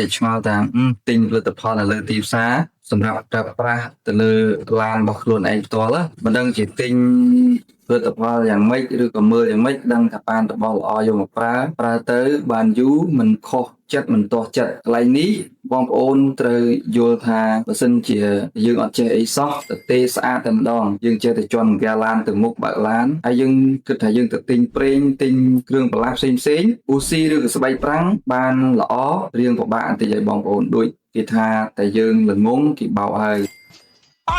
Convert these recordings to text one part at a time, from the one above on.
តែឆ្ងល់ថាទិញផលិតផលនៅលើទីផ្សារសម្រាប់ប្រើប្រាស់ទៅលើឡានរបស់ខ្លួនឯងផ្ទាល់ណាមិនដឹងជាទិញផលិតផលយ៉ាងម៉េចឬក៏មើលយ៉ាងម៉េចដឹងថាបានរបស់ល្អយកមកប្រើប្រើទៅបានយូរមិនខុសចិត្តមិនទាស់ចិត្តកន្លែងនេះបងប្អូនត្រូវយល់ថាបើសិនជាយើងអត់ចេះអីសោះទៅទេស្អាតតែម្ដងយើងចេះតែជន់ហ្គាឡានទៅមុខបើកឡានហើយយើងគិតថាយើងទៅទិញប្រេងទិញគ្រឿងបន្លាស់ផ្សេងផ្សេងអ៊ូស៊ីឬក៏ស្បែកប្រាំងបានល្អរៀងពិបាកបន្តិចឲ្យបងប្អូនដូចគេថាតែយើងល្ងងគេបោកហើយ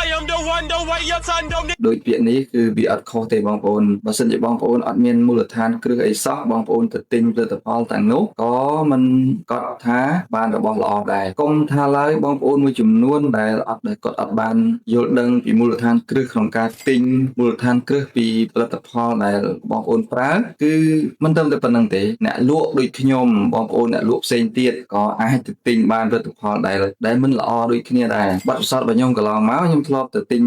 I am the one, the way your son don't need. ដោយពាក្យនេះគឺវាអត់ខុសទេបងប្អូនបើសិនជាបងប្អូនអត់មានមូលដ្ឋានគ្រឹះអីសោះបងប្អូនទៅទិញផលិតផលទាំងនោះក៏មិនកត់ថាបានរបស់ល្អដែរកុំថាឡើយបងប្អូនមួយចំនួនដែលអត់ដែលគាត់អត់បានយល់ដឹងពីមូលដ្ឋានគ្រឹះក្នុងការទិញមូលដ្ឋានគ្រឹះពីផលិតផលដែលបងប្អូនប្រើគឺមិនត្រឹមតែប៉ុណ្្នឹងទេអ្នកលក់ដូចខ្ញុំបងប្អូនអ្នកលក់ផ្សេងទៀតក៏អាចទៅទិញបានផលិតផលដែលដែលមិនល្អដូចគ្នាដែរបទពិសោធន៍របស់ខ្ញុំកន្លងមកខ្ញុំធ្លាប់ទៅទិញ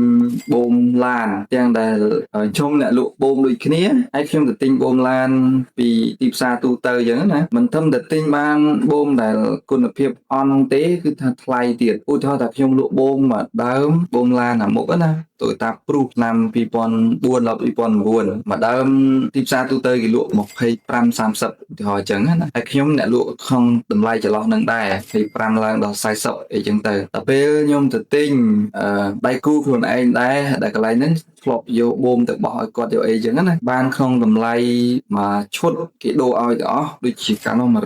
បូមឡានទាំងដែលខ្ញុំអ្នកលក់បូមដូចគ្នាហើយខ្ញុំទៅទិញបូមឡានពីទីផ្សារទូទៅអញ្ចឹងណាមិនត្រឹមតែទិញបានបូមដែលគុណភាពអន់ទេគឺថាថ្លៃទៀតឧទាហរណ៍ថាខ្ញុំលក់បូមមួយដើមបូមឡានអាមុខណា Toyota Prius ឆ្នាំ2004ដល់2009មួយដើមទីផ្សារទូទៅគេលក់25 30ឧទាហរណ៍អញ្ចឹងណាហើយខ្ញុំអ្នកលក់ក្នុងតម្លៃចន្លោះនឹងដែរ25ឡើងដល់40អីចឹងទៅដល់ពេលខ្ញុំទៅទិញអឺដៃគូខ្លួនឯងដែរដែលកន្លែងហ្នឹងធ្លាប់យកបូមទៅបោះឲ្យគាត់យកអីចឹងណាបានក្នុងតម្លៃមួយឈុតគេដូរឲ្យទាំងអស់ដូចជាកាលនោះ100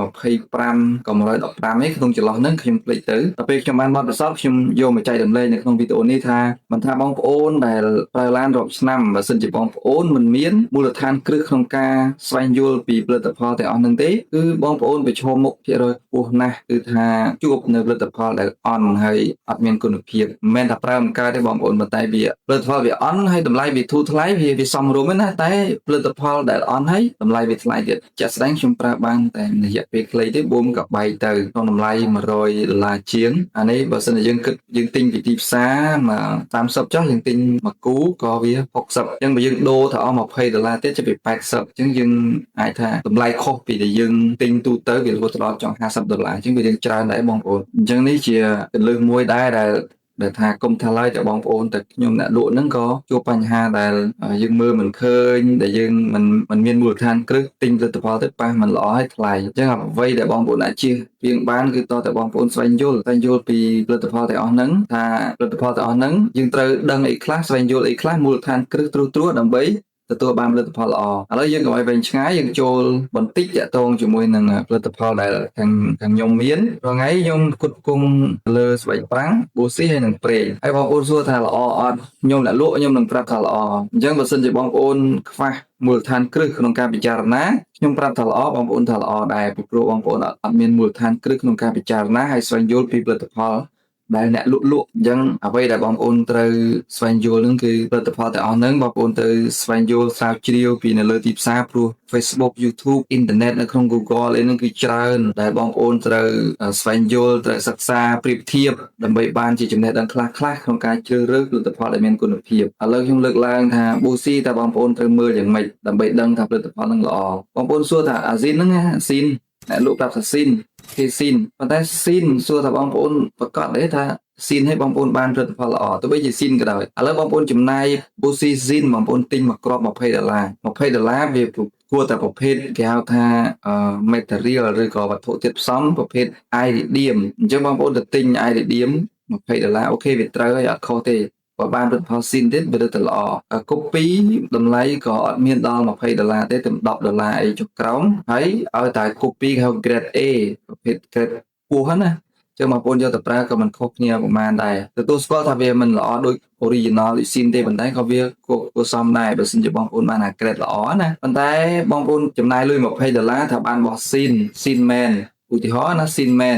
125ក៏115ឯងក្នុងចន្លោះហ្នឹងខ្ញុំភ្លេចទៅដល់ពេលខ្ញុំបានបទពិសោធន៍ខ្ញុំយកមកចែករំលែកនៅក្នុងវីដេអូនេះថាមិនថាបងប្អូនដែលប្រើឡានរាប់ឆ្នាំបើសិនជាបងប្អូនមិនមានមូលដ្ឋានគ្រឹះក្នុងការស្វែងយល់ពីផលិតផលទាំងអស់ហ្នឹងទេគឺបងប្អូនប្រឈមមុខភាគរយខ្ពស់ណាស់គឺថាជួបនៅផលិតផលដែលអន់ហើយអត់មានគុណភាពមិនមែនថាប្រើមិនកើតទេបងប្អូនប៉ុន្តែវាផលិតផលវាអន់ហើយតម្លៃវាធូរថ្លៃវាវាសមរម្យណាតែផលិតផលដែលអន់ហើយតម្លៃវាថ្លៃទៀតជាក់ស្ដែងខ្ញុំប្រើបានតែរយៈពេលខ្លីទេបូមក៏បែកទៅក្នុងតម្លៃ100ដុល្លារជាងអានេះបើសិនជាយើងគិតយើងទិញពីទីផ្សារមក30ចុះយើងទិញមួយគូក៏វា60អញ្ចឹងបើយើងដូរទៅអស់20ដុល្លារទៀតจะពី80អញ្ចឹងយើងអាចថាតម្លៃខុសពីដែលយើងទិញទូទៅវារហូតដល់ចង់50ដុល្លារអញ្ចឹងវារៀងច្រើនដែរបងប្អូនអញ្ចឹងនេះជាកលឹះមួយដែរដែលដែលថាកុំថាឡើយតែបងប្អូនតែខ្ញុំអ្នកលក់ហ្នឹងក៏ជួបបញ្ហាដែលយើងមើលមិនឃើញដែលយើងមិនមិនមានមូលដ្ឋានគ្រឹះទិញផលិតផលទៅប៉ះមិនល្អហើយថ្លៃអញ្ចឹងអ្វីដែលបងប្អូនអាចជៀសវាងបានគឺតតែបងប្អូនស្វែងយល់ស្វែងយល់ពីផលិតផលទាំងអស់ហ្នឹងថាផលិតផលទាំងអស់ហ្នឹងយើងត្រូវដឹងអីខ្លះស្វែងយល់អីខ្លះមូលដ្ឋានគ្រឹះត្រួសត្រាសដើម្បីទទួលបានផលិតផលល្អឥឡូវយើងកុំឲ្យវែងឆ្ងាយយើងចូលបន្តិចតាក់ទងជាមួយនឹងផលិតផលដែលខាងខាងខ្ញុំមានរាល់ថ្ងៃខ្ញុំផ្គត់ផ្គង់លើស្បែកប្រាំងបូស៊ីហើយនិងប្រេងហើយបងប្អូនសួរថាល្អអត់ខ្ញុំអ្នកលក់ខ្ញុំនឹងប្រាប់ថាល្អអញ្ចឹងបើសិនជាបងប្អូនខ្វះមូលដ្ឋានគ្រឹះក្នុងការពិចារណាខ្ញុំប្រាប់ថាល្អបងប្អូនថាល្អដែរពីព្រោះបងប្អូនអត់មានមូលដ្ឋានគ្រឹះក្នុងការពិចារណាហើយស្វែងយល់ពីផលិតផលដែលអ្នកលក់លក់អញ្ចឹងអ្វីដែលបងប្អូនត្រូវស្វែងយល់នឹងគឺផលិតផលទាំងអស់ហ្នឹងបងប្អូនត្រូវស្វែងយល់ស្រាវជ្រាវពីនៅលើទីផ្សារព្រោះ Facebook, YouTube អ៊ីនធឺណិតនៅក្នុង Google អីហ្នឹងគឺច្រើនដែលបងប្អូនត្រូវស្វែងយល់ត្រូវសិក្សាប្រៀបធៀបដើម្បីបានជាចំណេះដឹងខ្លះៗក្នុងការជ្រើសរើសផលិតផលដែលមានគុណភាពឥឡូវខ្ញុំលើកឡើងថាបូស៊ីតើបងប្អូនត្រូវមើលយ៉ាងម៉េចដើម្បីដឹងថាផលិតផលហ្នឹងល្អបងប្អូនសួរថាអាស៊ីនហ្នឹងអាស៊ីនអ្នកលក់ប្រាប់ថាស៊ីនគេស៊ីនប៉ុន្តែស៊ីនសួរថាបងប្អូនប្រកាសទេថាស៊ីនឲ្យបងប្អូនបានផលិតផលល្អទោះបីជាស៊ីនក៏ដោយឥឡូវបងប្អូនចំណាយបូស៊ីស៊ីនបងប្អូនទិញមួយគ្រាប់20ដុល្លារ20ដុល្លារវាគួរតែប្រភេទគេហៅថា material ឬក៏វត្ថុធាតុផ្សំប្រភេទ iridium អញ្ចឹងបងប្អូនទៅទិញ iridium 20ដុល្លារ OK វាត្រូវហើយអត់ខុសទេបើបានផលិតផលស៊ីនទៀតវារឹតតែល្អ copy តម្លៃក៏អត់មានដល់20ដុល្លារទេតែ10ដុល្លារអីចុះក្រោមហើយឲ្យតែ copy គេហៅ grade A ប្រភេទ grade ខ្ពស់ណាចឹងបងប្អូនយកទៅប្រើក៏មិនខុសគ្នាប្រហែលដែរទទួលស្គាល់ថាវាមិនល្អដូច original ដូចស៊ីនទេប៉ុន្តែក៏វាគួរសមដែរបើសិនជាបងប្អូនបានអា grade ល្អណាប៉ុន្តែបងប្អូនចំណាយលុយ20ដុល្លារថាបានរបស់ស៊ីនស៊ីនមែនឧទាហរណ៍ណាស៊ីនមែន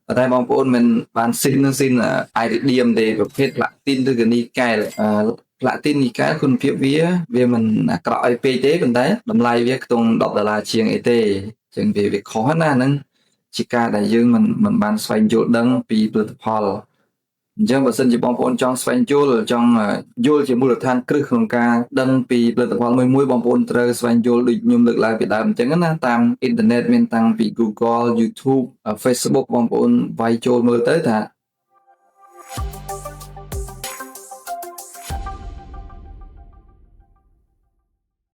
ប៉ុន្តែបងប្អូនមិនបានស៊ីននឹងស៊ីន iridium ទេប្រភេទផ្លាទីនឬក៏នីកែលផ្លាទីននីកែលគុណភាពវាវាមិនអាក្រក់អីពេកទេប៉ុន្តែតម្លៃវាខ្ទង់10ដុល្លារជាងអីទេចឹងវាវាខុសណាហ្នឹងជាការដែលយើងមិនមិនបានស្វែងយល់ដឹងពីផលិតផល អញ្ចឹងបើសិនជាបងប្អូនចង់ស្វែងយល់ចង់យល់ជាមូលដ្ឋានគ្រឹះក្នុងការដឹងពីផលិតផលមួយមួយបងប្អូនត្រូវស្វែងយល់ដូចខ្ញុំលើកឡើងពីដើមអញ្ចឹងណាតាមអ៊ីនធឺណិតមានតាំងពី Google, YouTube, Facebook បងប្អូនវាយចូលមើលទៅថា